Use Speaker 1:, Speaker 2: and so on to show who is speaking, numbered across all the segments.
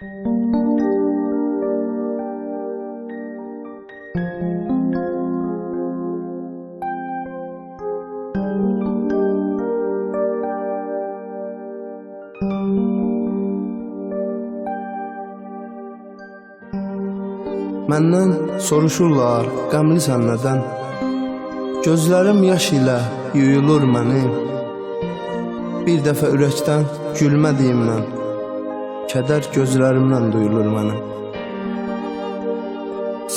Speaker 1: Məndən soruşurlar, qəmlisən nədən? Gözlərim yaş ilə yuyulur mənim. Bir dəfə ürəkdən gülmədiyimdən, kədər gözlərimdən duyulur mənim.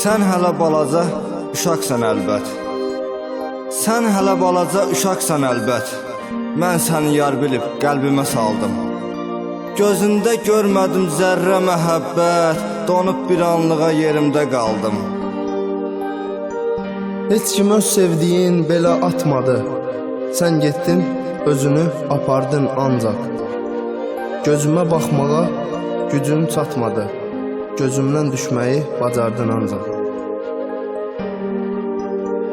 Speaker 2: Sən hələ balaca uşaqsan əlbət. Sən hələ balaca uşaqsan əlbət. Mən səni yar bilib qəlbimə saldım. Gözündə görmədim zərrə məhəbbət, donub bir anlığa yerimdə qaldım.
Speaker 1: Heç kim öz sevdiyin belə atmadı. Sən getdin, özünü apardın ancaq. Gözümə baxmağa gücüm çatmadı. Gözümdən düşməyi bacardın ancaq.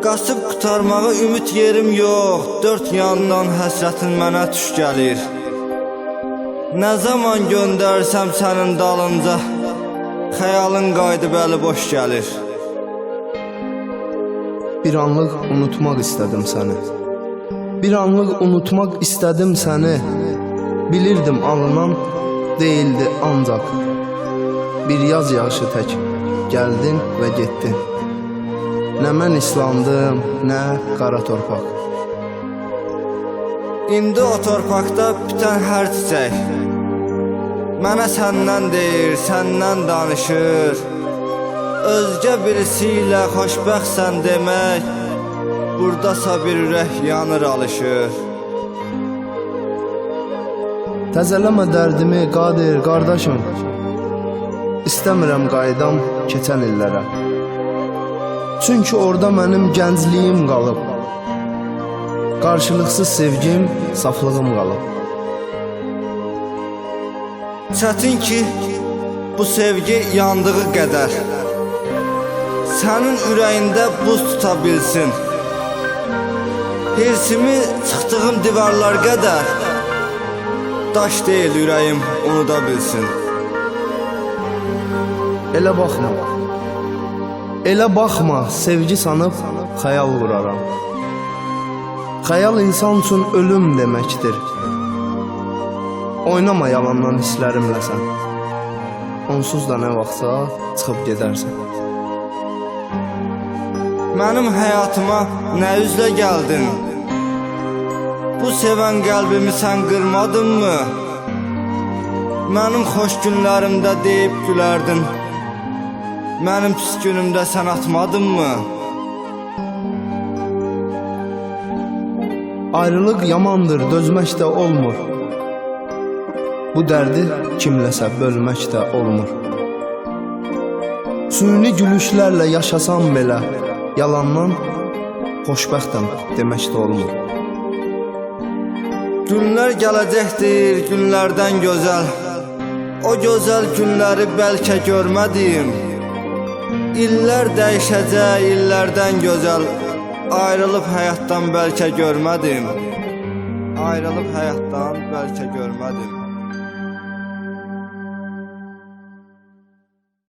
Speaker 2: Qaçıb qurtarmağa ümid yerim yox, dörd yandan həsrətin mənə tuş gəlir. Nə zaman göndərsəm sənin dalınca, xəyalın qayıdıb əli boş gəlir.
Speaker 1: Bir anlıq unutmaq istədim səni. Bir anlıq unutmaq istədim səni. Bilirdim alınan deyildi ancaq. Bir yaz yağışı tək gəldin və getdin. Nə mən islandım, nə qara torpaq.
Speaker 2: İndi o torpaqda bitən hər çiçək mənə səndən deyir, səndən danışır. Özgə birisi ilə xoşbəxtsən demək, buradasa bir ürək yanır alışır.
Speaker 1: Təzələmə dərdimi Qadir qardaşım. İstəmirəm qayıdam keçən illərə. Çünki orada mənim gəncliyim qalıb. Qarşılıqsız sevgim, saflığım qalıb.
Speaker 2: Çətin ki, bu sevgi yandığı qədər sənin ürəyində buz tuta bilsin. Hirsimi çıxdığım divarlar qədər daş deyil ürəyim unuda bilsin.
Speaker 1: Elə baxma, elə baxma, sevgi sanıb xəyal quraram. Xəyal insan üçün ölüm deməkdir. Oynama yalandan hisslərimlə sən. Onsuz da nə vaxtsa çıxıb gedərsən.
Speaker 2: Mənim həyatıma nə üzlə gəldin? Bu sevən qəlbimi sən qırmadın mı? Mənim xoş günlərimdə deyib gülərdin. Mənim pis günümdə sən atmadın mı?
Speaker 1: Ayrılıq yamandır, dözmək də olmur. Bu dərdi kimləsə bölmək də olmur. Süni gülüşlərlə yaşasam belə, yalandan xoşbəxtəm demək də olmur.
Speaker 2: Günlər gələcəkdir, günlərdən gözəl. O gözəl günləri bəlkə görmədiyim. İllər dəyişəcək, illərdən gözəl. Ayrılıb həyatdan bəlkə görmədim. Ayrılıb həyatdan bəlkə görmədim.